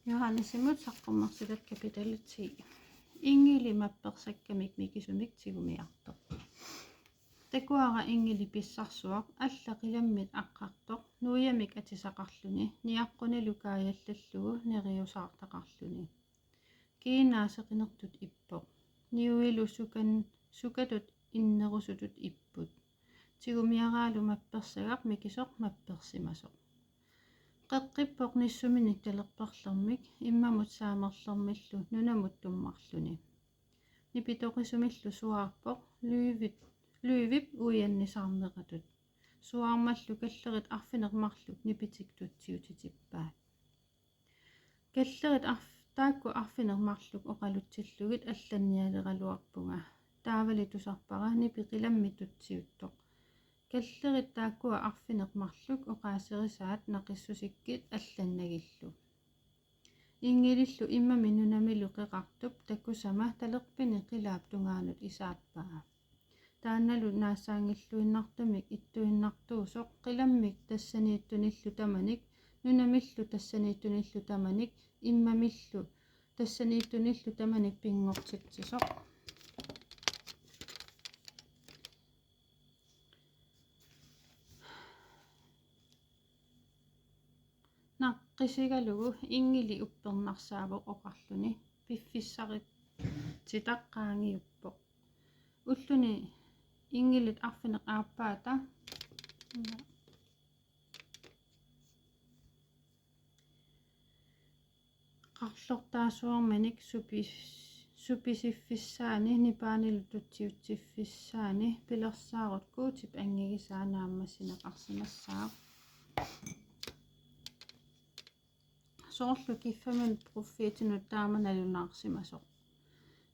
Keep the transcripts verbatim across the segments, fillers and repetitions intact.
Johannesimut saqqummersitat kapitali ti. Inngili mappersakkamik mikisumik tigumiartoq. Takuara inngili pissarsuaq, alla qilammit aqqartoq, nuiamik atisaqarluni, niaqqunilu kaajallallugu neriusaartaqarluni. Kiinaa seqinertut ippoq. Niuilu sukan-, sukatut innerusutut ipput. Tigumiaraalu mappersagaq mikisoq mappersimasoq. Qeqqippoq nissuminik talerperlermik immamut saamerlermillu nunamut tummarluni. Nipitoqisumillu suaarpoq løvit, løvip uiannisarneratut. Suaarmallu kallerit arfineq-marluk nipitik tutsiutitippaat. Kallerit arf-, taakku arfineq-marluk oqalutsillugit allannialeraluarpunga. Taavali tusarpara nipi qilammit tutsiuttoq. Kallerit taakkua arfineq-marluk oqaaserisaat naqissusikkit allannagillu. Inngilillu immami nunamilu qeqartup takusama talerpini qilaap tungaanut isaappaa. Taannalu naassaanngilluinnartumik ittuinnartuusoq qilammik tassaniittunillu tamanik, nunamillu tassaniittunillu tamanik, immamillu tassaniittunillu tamanik pinngortitsisoq. Naqqisigalugu inngili uppernarsaavoq oqarluni: Piffissaritsitaq qaangiuppoq. Ulluni inngilit arfineq-aappaata qarlortaasuarminik supi-, supisiffissaani nipaanilu tutsiutsiffissaani pilersaarut Guutip anngigisaa naammassineqarsimassaaq. Soorlu kiffaminut pruffiitinut taama nalunaarsimasoq.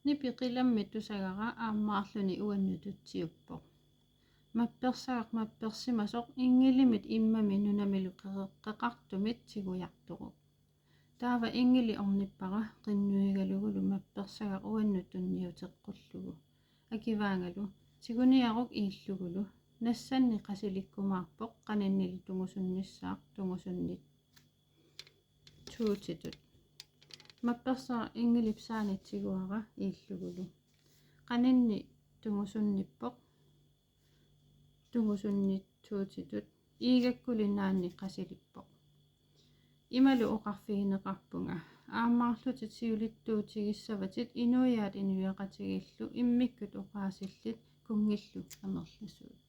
Nipi qilammit tusagara aammaarluni uannut tutsiuppoq. Mappersagaq mappersimasoq inngilimit immami nunamilu qeqe-, qeqartumit tigujartoruk. Taava inngili ornippara qinnuigalugulu mappersagaq uannut tunniuteqqullugu. Akivaangalu: Tiguniaruk iillugulu. Nassanni qasilikkumaarpoq qaninnili tungusunnissaaq tungusunnit tuutitut. Mappersagaq inngilip saanit tiguara iillugulu. Qaninni tungusunnippoq tungusunnit tuutitut. Iigakkuli naanni qasilippoq. Imalu oqarfigineqarpunga: Aammaarlutit siulittuutigissavatit inuiaat inuiaqatigiillu immikkut oqaasillit kunngillu amerlasuut.